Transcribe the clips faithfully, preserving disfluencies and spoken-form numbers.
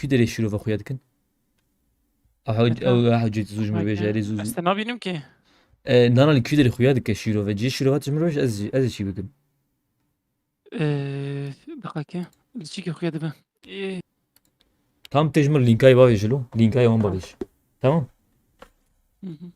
Kî derê şîrove xuya dikin? Aha, Mete. Ew, aha, cî zû ji min bêje, erê zû zû. Ez te nabînim ki. E, nana li kî derê xuya dike şîrove? Cî şîrove tu ji min bêje, ez jî, ez jî çî bikim. Ee, deqake. Li çi ki xuya dibe? Ee. Tam tê ji min lînkayê bavêje lo. Lînkayê wan bavêj. Tamam. Hı hı.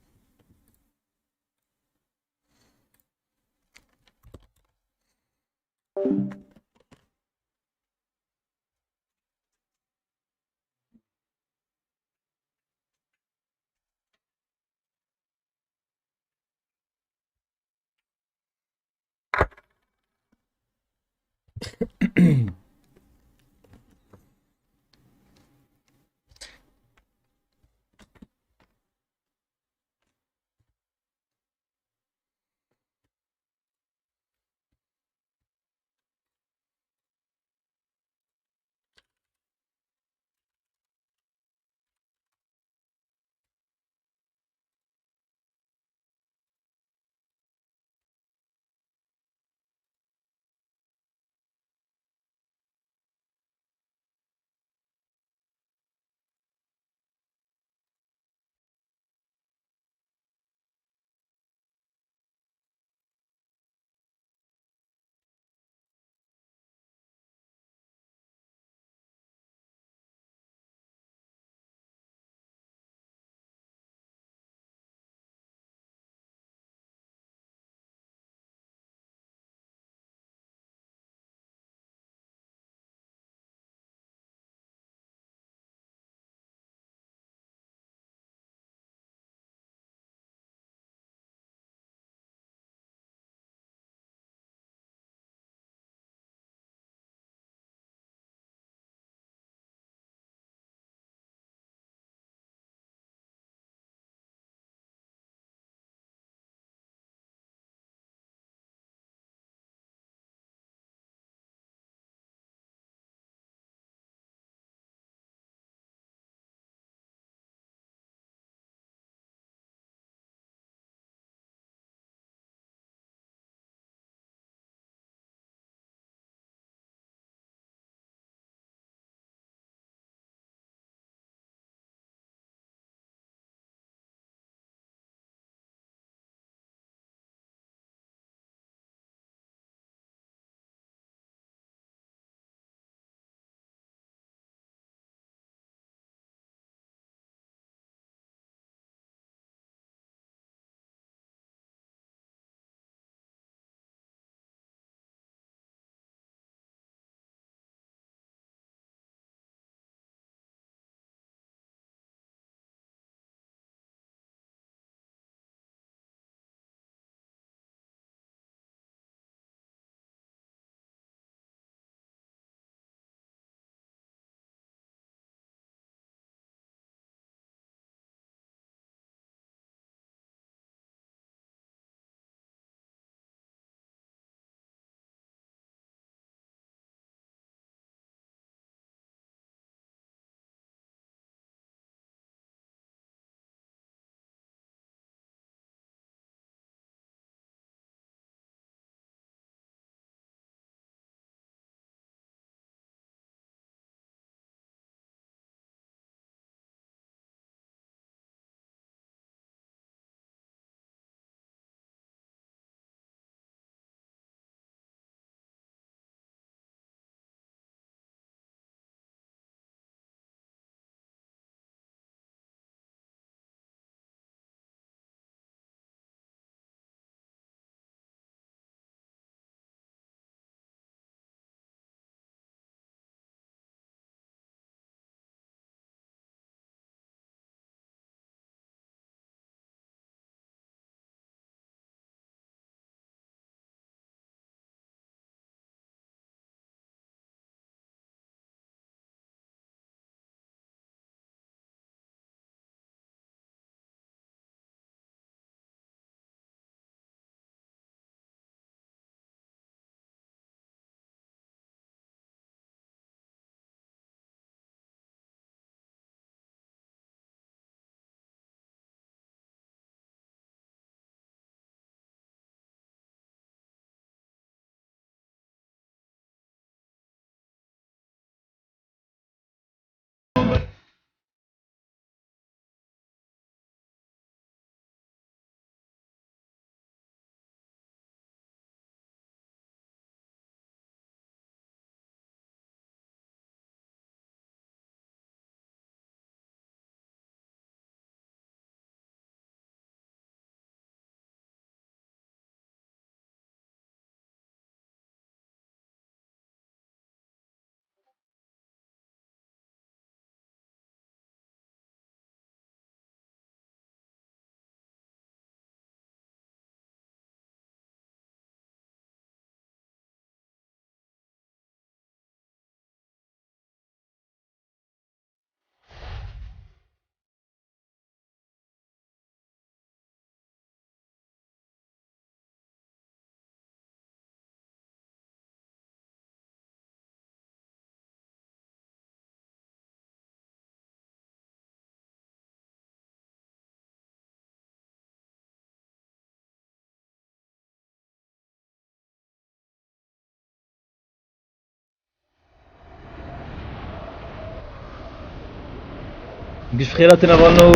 Giş xêra tine valno.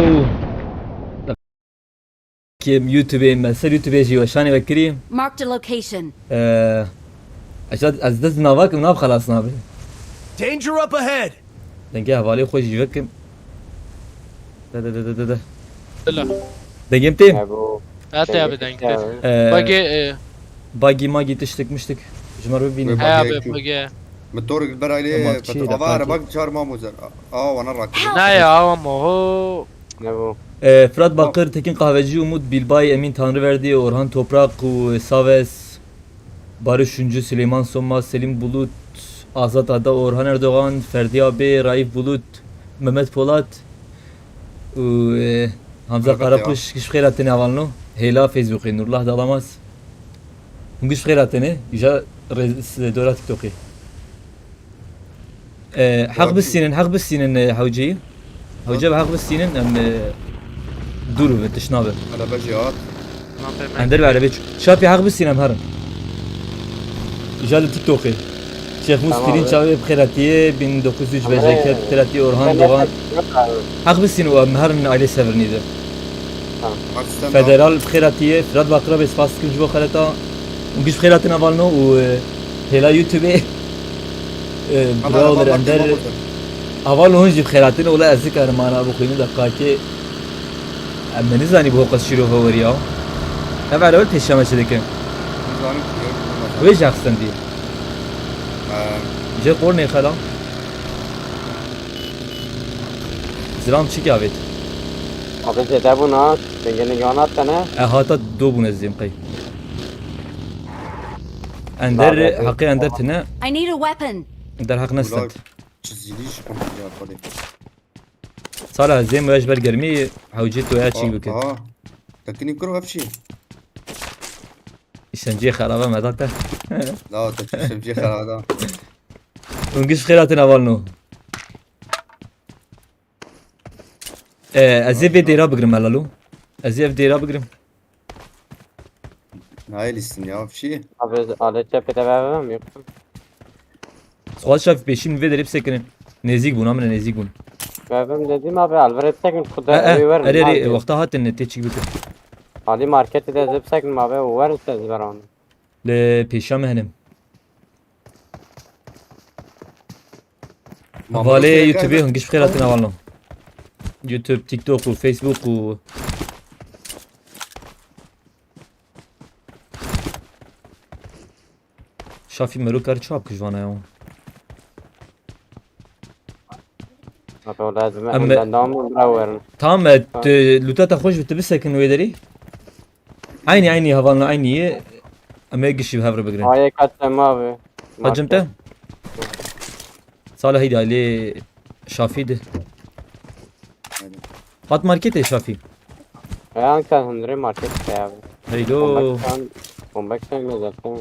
Ki YouTube me ser YouTube jî weşanê vekirî. Marked a location. Ee, ez, ez dest nava kim nav xelas nabe. Danger up ahead. Dengê hevalê xwe jî vekim. De, de, de, de, de, de. Bela. Dengê min tê? Ebu. Ate abi deng tê. Ee, Bagi, e, bagi magi tiştik miştik. Ji me re bibînin. He abi, bagi. Motor ber aile. Tamam, çi petrol. Ava araba çar mamozer. Aa, wana rakı. Ne ya, ama ho. Ne bu? Ee, Fırat Bakır, Tekin Kahveci, Umut Bilbay, Emin Tanrıverdi, Orhan Toprak, Saves, Barış Şuncu, Süleyman Sonmaz, Selim Bulut, Azat Ada, Orhan Erdoğan, Ferdi Abi, Raif Bulut, Mehmet Polat, û, e, Hamza Karakuş, giş xêra tine valno. Hêla Facebookê, Nurullah Dalamaz. Hûn giş xêra tine, îja rez-, dora TikTokê. E, heq bistînin, heq bistînin, e, hewceyî. Hewce bi heq bistînin, em, e, dûr bibin, tişt nabe. Hele be jî hat. Ender bi erebê çû. Şapî heq bistîn em herin. Îja li TikTokê. Şêx Mûs Tamam Kilîn abi. Çavê bi xêr hatiye, bin dokuz yüz Ama B J K, bi xêr hatiye Orhan ben Doğan. Yok abi. Heq bistîn û em herin ailê Sevirnî de. Tamam. Federal bi xêr hatiye, Firat Bakira bê spas dikim ji bo xeleta. Û giş bi xêr hatin hevalno û, e, hêla YouTubeê, e, Ama brawler heval Ender. Heval hûn jî bi xêr hatin, ola ez dikarim ana bixwînim deqakê. Em me nizanî bi hoqet şîrove werî ya. Ev erewel pêşiya me çi dike? Nizanim ku yok, bilmem. Wê jî heqsendî. He. Jê qor nêxela. Zilam çi ki avêt? Abi zêde bûna, dengê nigana tene. E hata do bûne zêm qey. Ender, Abi, heqê Ender tine. I need a weapon. Der heq nestet. Çizilî ji xwe ya xwedê. Sala zêm we ji ber germî hewcê toya çîk bike. Aha. Tekinî kuro ev çi? Îşenciyê xerabe me da te. La te çi îşenciyê xerabe da. Hûn giş xêr hatin hevalno. E, ez ê vê dêra bigrim helalo. Ez ê ev dêra bigrim. Nayê lîstin ya, fişî. Abi, alet çepê de vermem yok. Suat Şafî pêşî min vê derê bisekinin. Nêzîk bûn, amine nêzîk bûn. Vermem dedim abi, alvere bisekin, xwe de Eh, eh, evi verin, erê, erê, nalê. Wexta hatin tê çîk bikin. Ali marketê de zip sekin abi, û verin siz veran. Li pêşiya me henim. Hevalê YouTubeê hûn giş bi xêr hatin hevalno. YouTube, TikTok û Facebook û Şafî Mero kar çap kij vana ya. Abi, o lazim. Em, em ben devam bira verin. Tamam, e, tu, lûta te xweş bi tu bisekin wê derî. Eynî, eynî, hevalno eynî ye. Em ê gişî bi hev re bigirin. Ayê kaç em abi. Hacim te? Market. Sala heyda lê Şafî de. Hadi. Hat marketê Şafî. Yan ka hundre market te abi. Heydo. Bombak sen, bombak sen ne zaten.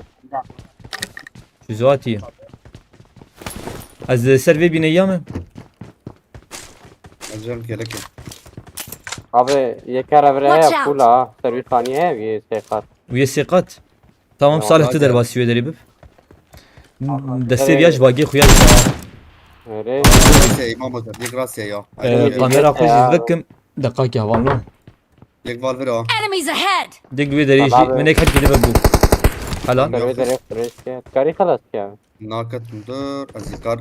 Ji Zuatî. Ez li ser vê bîneyiya me. Ez jî gelek e. Abi, yekara vire Watch ya out. Pula, servîs haniye ev yê sê qat. Û yê sê qat. Tamam, ya, Salih, tu derbasî wê derê bib. Destê viya ji bagê xuya dike. Erê. Rastê, Îmam Hoca, yek rastê ya. Ee, kamera xwe jî vekim. Deqakê hevalno. Yek val vira. Enemies ahead! Dek li wê derê jî, min êk her kêlî vebû. Helal. Wê derê freşke. Karî xelas ya. Naket dur, ez ê kar.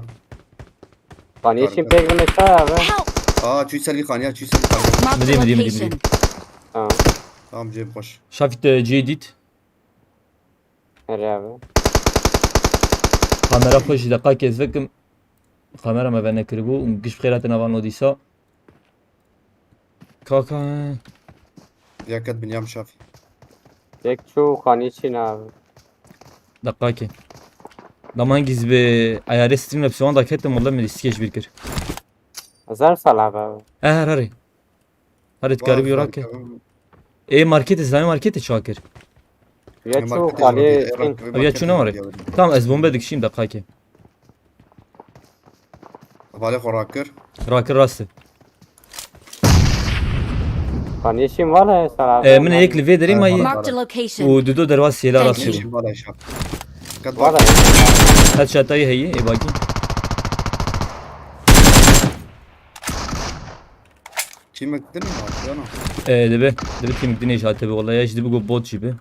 Xaniyê şîn pêk bine çaya be. Help! Aa, çû ser vî xaniya, çû ser vî xaniya. Marked a location. Midî, midî, midî, midî. Tamam, cem xweş. Şafî te cihê dît. Here abi. Kamera xwe jî deqakê ez vekim. Kamera me venekiribû û giş bi xêr hatin hevalno dîsa. Kaka. Yaket binyam Şafî. Yek çû xanî çîn abi. Deqakê. Dama hingî ez bi eyarê stream ve psiwan da ketim, walla min lîstikê ji bîr kir. Ezer sal abi abi. E, her herê. Herê dikarî bî rak e. Ê marketê, zilamê marketê çawa kir? Ya çû xalê. Ev ya çû ne were? Tamam, ez bombe dikişîm deqakê. Hevalê xwe rakir. Rakir rast e. Xaniyê şîn vale sala. E, min yek li vê derê mayî. Marked a location. Û dido derwa sêla rast e. Şîn vale şap. Kat vale. Her çatayî heye, ê bakî. Tîmek din mi hatî, ana? Ee, dibe. Dibe tîmek din jî hatî be, wallahî, ya jî dibe ku bot jî be.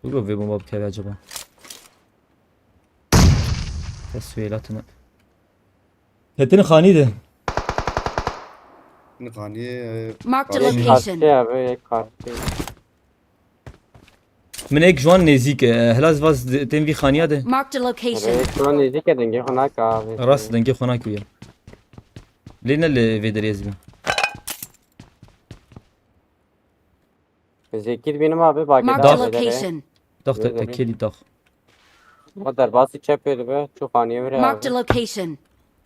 Dibe vê bomba bikeve acaba. Kes wê latine. Ketine xanî de. Xanî, e, Marked a karşî. Location. Karşî abi, karşî. Min êk ji wan nêzîk e, hela ez vaz di-, tên vî xaniya de. Marked a location. Êk ji wan nêzîk e, dengê xwe nake abi. Rast, dengê xwe nake ya. Lê ne li vê derê ez bim. Zêkî dibînim abi, bakê. Marked a location. Dax te, te kelî dax. Ma derbasî çepê dibe, çû xaniyê were abi. Marked a location.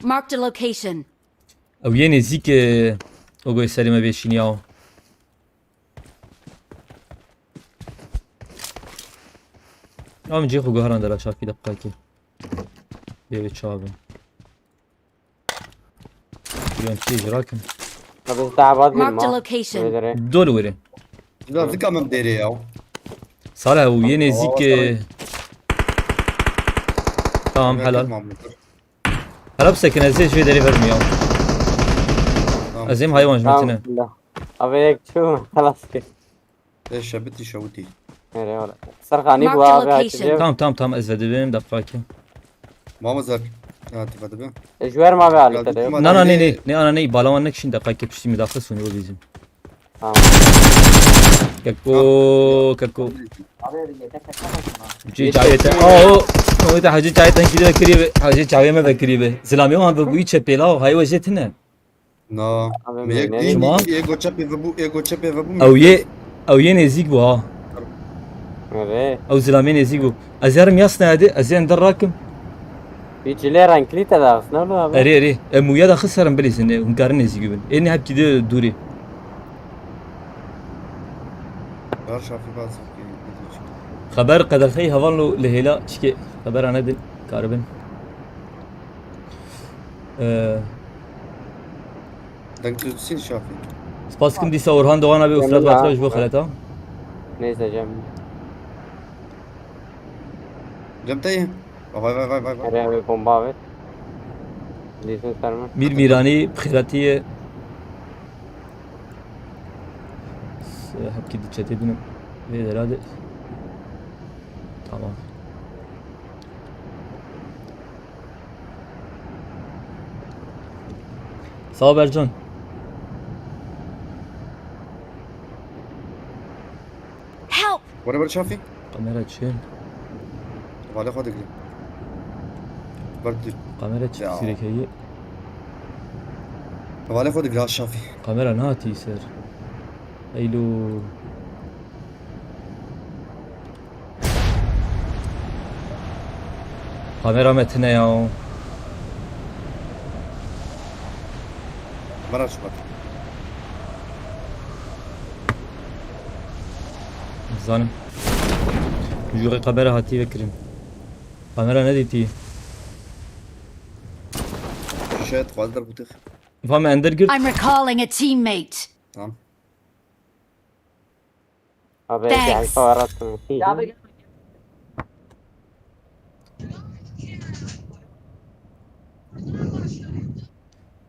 Marked a location. Ew yê nêzîk, e, o goy serê me vêşîniya o. Ama cihê xwe guherande la şafî deqayekê. Bê wê çawa be. Yan çi ji rakin. Abi, daxwaz bir Marked a ma. Location. Dol were. Biraz zika min derê ya. Salih, ew yê nêzîk, e, tamam, helal. Helal bisekin, ez ê ji vê derê verim ya. Tamam. Ez êm haywan ji me tine. Tamam. Abi, yek çû, xelas kir. Ê, şebitî, şewitî. Ere, ora. Serxanî bu abi, Marked a location. Tamam, tamam, tamam, ez vedibim, deqayekê. Mama zer. Ya, tu vedibi. E, ji wer ma ve alî te de yok. Na, na, ne, ne, ne, ana, ne, balawan nekişin, deqayekê piştî min daxist hûn ê bîzin. Tamam. Keko, keko. Cê çavê te. Aa, o, o te hacê çavê te kiriye, kiriye be. Hacê çavê me be kiriye be. Zilamê wan be bu iç pêla, hay we jê tine. Na. Abi, me yek dî, ê goçepê vebû, ê goçepê vebû. Ew yê, ew yê nêzîk bû ha. Erê. Ew zilamê nêzîk bû. Ez herim yasna hadi, ez ê ender rakim. Bir cilê renkli te de aslında abi. Erê, erê. E, muya da xis herim bilîzin, e, hûn karin nêzîk bin. Ê ne hepkî de dûrê. Ver şafî baz. Xeber qederxeyî hevalno li hêla çikê xebera nedin karibin. Ee, Deng tu sil şafî. Spas dikim dîsa Orhan Doğan abi û Fırat Batıra ji bo xeleta. Neyse Cem. Cem te ye. Vay, vay, vay, vay, vay. Nereye abi bomba abi? Dizin serme. Mîr Mîranî bi xêretî ye. Hepkî di çetê din vê derê de. Tamam. Sağ ol Bercan. Help! Were were Şafî. Kamera çi? Hevalê xwe digre. Ber tu. Kamera çi? Ya. Sirek heye. Hevalê xwe digre Şafî. Kamera nehatî ser. Eylo. Kamera me tine ya. Kamera çiqas. Zanim. Jûrê kamera hatî vekirin. Kamera nedîtî. Şayet xwaz derbûtix. Va me ender girt. I'm recalling a teammate. Tamam. Abi, thanks. Gel, para attım.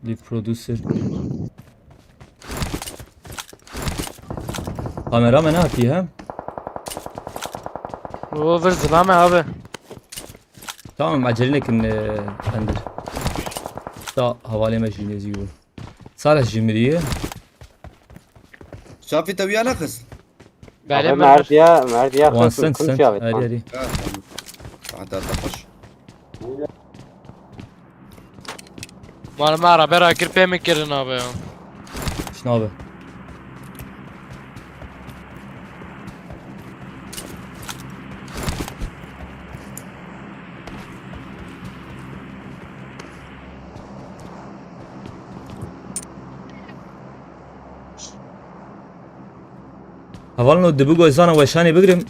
Lead producer. Kamera me nehatî he? O vir zilame abi. Tamam, acele nekin, e, Ender. Ta hevalê me jî nêzî bû. Salih jî miriye. Şafî te wiya nexist? Belê, abi, merdiya, merdiya. Wan xist, send, kum send. Çi abi? Erê, erê. Ha, tamam. Hadi, hadi, hoş. Mal me arabe rakir pê min kirin abi ya. Şuna abi. Hevalno dibigo ez zana weşanê bigrim.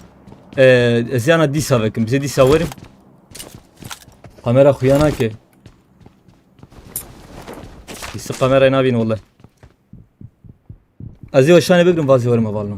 Ee, ez yana dîsa vekim. Bizê dîsa werim. Kamera xuya nake. Dîsa kamerayê nabîn wele. Ez ê weşanê bigrim, vazê werim hevalno.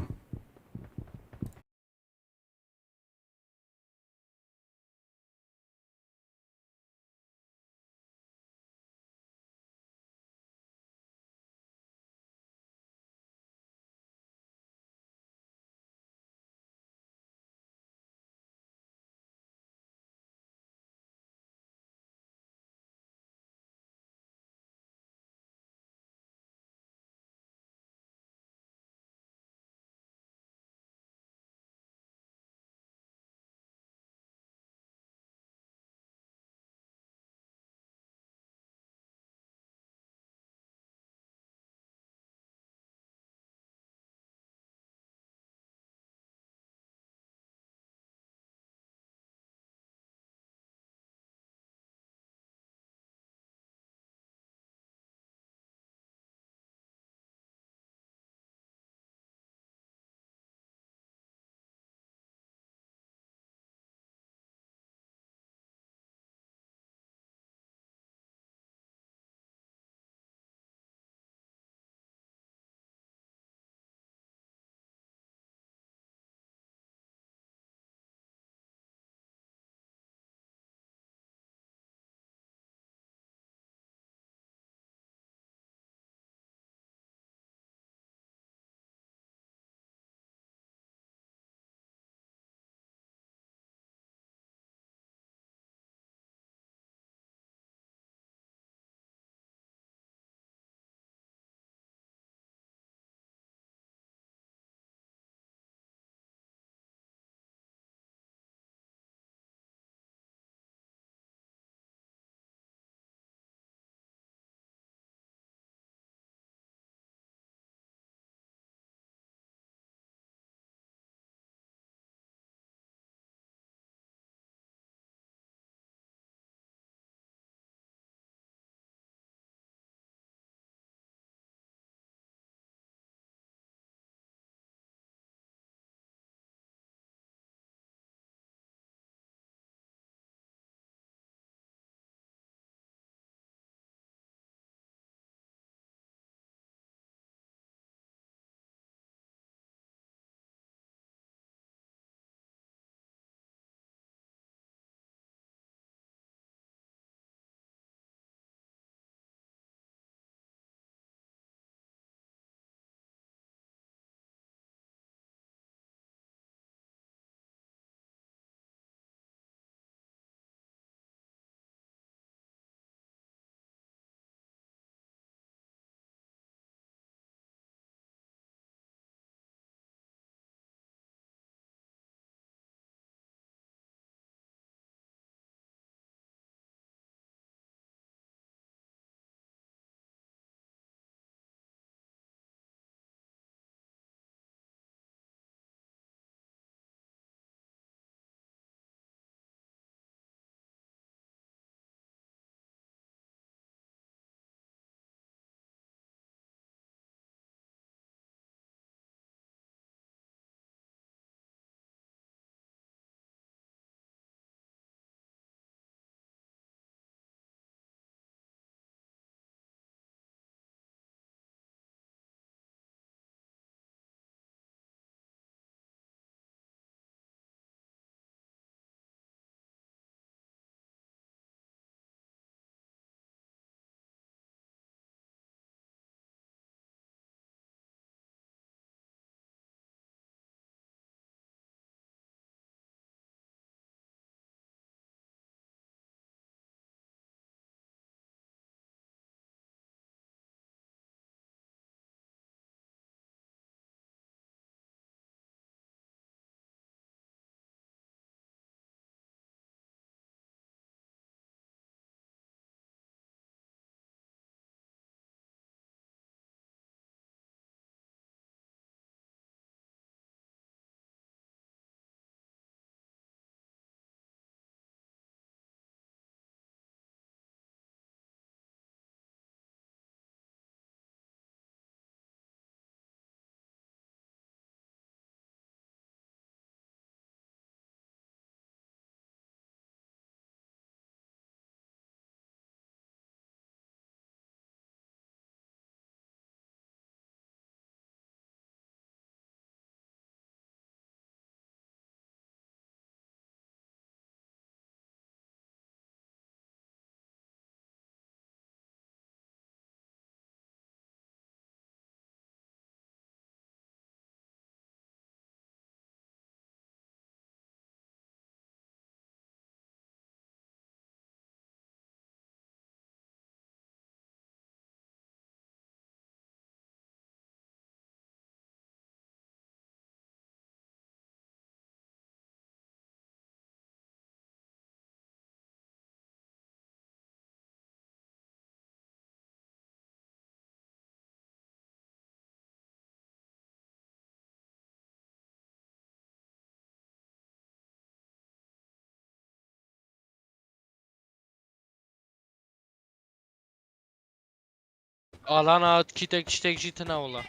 Alana kîtek tiştek jî tine wala.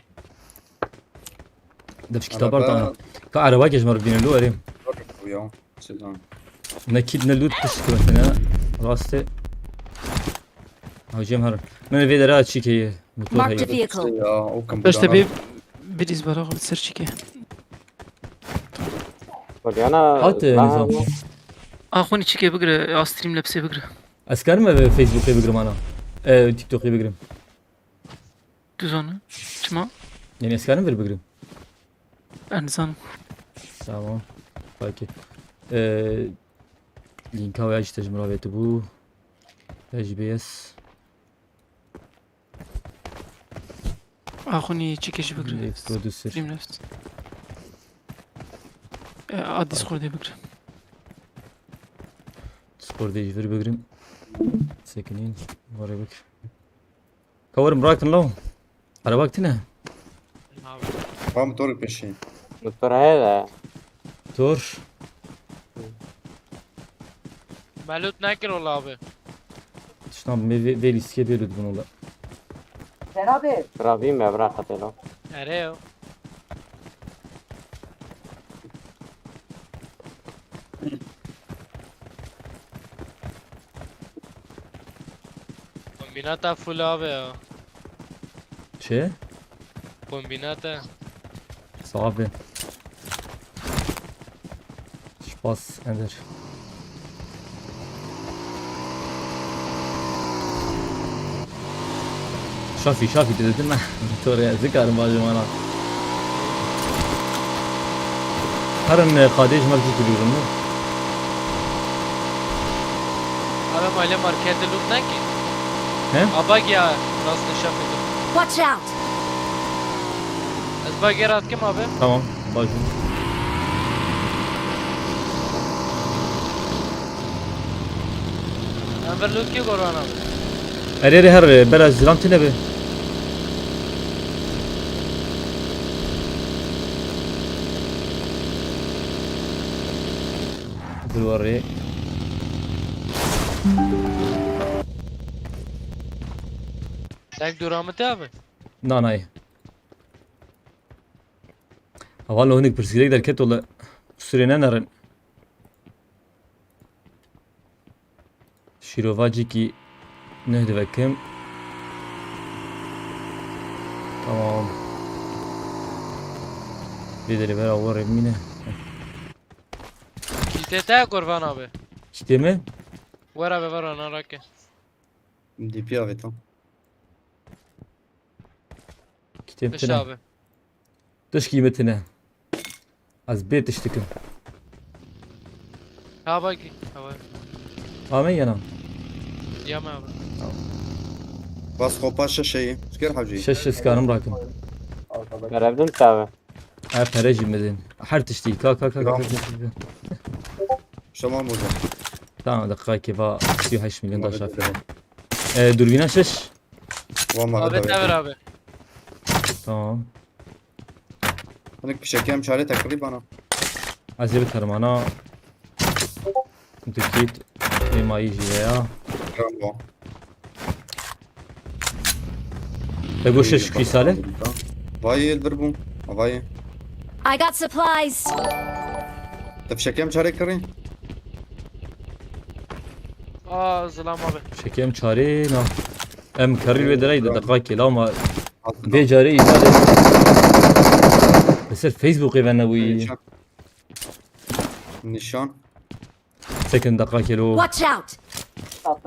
Dev ji kitabar dana. Ka erebakê ji me re bîne lo erê. Zor bû ya. Çi zan. Ne kît ne lût tişt ki mesela. Rastê. Hacim her. Min vê dera çîkê ye. Motor Marked a heye. Vehicle. Ya, o kam Beşte budana. Bir, bir iz var, ser çike. Polyana, Hat, e, daha Nizam. Axuni çike bigire, a Streamlabs'e bigire. Ez karim e Facebook'ê bigirim ana. E, TikTok'ê bigirim. Tu zanî. Çima? Yani ez karim vir bigirim. Ez nizanim. Tamam. Peki. E, linka wê jî te ji min re avêtibû. Te jî bês. Axunî çike jî bigire. Lê producer. Streamlabs. E, a Discord'ê bigire. Discord'ê jî vir bigirim. Sekinîn. Were bik. Ka werim rakin law. Arabak tine. Abi. Ba motor pêşî. Motor heye de. Tor. Me lût nekir ola abi. Tiştan me vê, vê lîskê bê lût bûn ola. Rabî me bira xetê lo. Ere yo. Kombinata full abi ya. Çi? Kombinata. Sax be. Spas Ender. Şafî, Şafî, tu didin me. Motorê ez dikarim bajim ana. Herin, e, qadê ji me jî dibîrin, ne? Abi malê markete lût nekir. He? Abag ya rastê şafê. Watch out! Ez bagê rat kim abi. Tamam, baş. Em vir lût ki goran abi. Erê erê her, e, bera zilam tine be. Dur warê. Tek dûra min te abi. Na nayê. Heval hinek pirsgirêk derket wele. Sûrê nenerin. Şîrova cîkî neh divekim. Tamam. Vê derê vera warê bimîne. Kîtê te kurban abi. Kîtê me? Wera be vera narake. D P avêta. Kîtê Piş tine. Abi. Tişkî me tine. Ez bê tiştikim. Ha bak. Ha bak. Ame yana. Yame abi. Bas xopa şeşeyî. Sker hacî. Şeş şeş karim rakim. Berevdin tabi. Ha pere jî midin. Her tiştî. Ka ka ka ka. Tamam. ka, ka. Şema moda. Tamam, dakika ki va sî û heşt milyon da şafî. E, durbîna şeş. Wa mara Abi da. Tever abi. Tamam. Hinek pişekî em çare tekrî bana. Ez ê bikarim ana. Dikît. Êmayî jî veya. Bravo. Te goşe şikî sale. Vay el bir bû. Vay. I got supplies. Te pişekî em çare kirî. Aa Zilam abi. Şekem çare na. Em karî wê derey de deqakê la ma vê carê îdare. Li ser Facebookê ve nebûyî. Nîşan. Nîşan. Sekin deqakê lo. Watch out!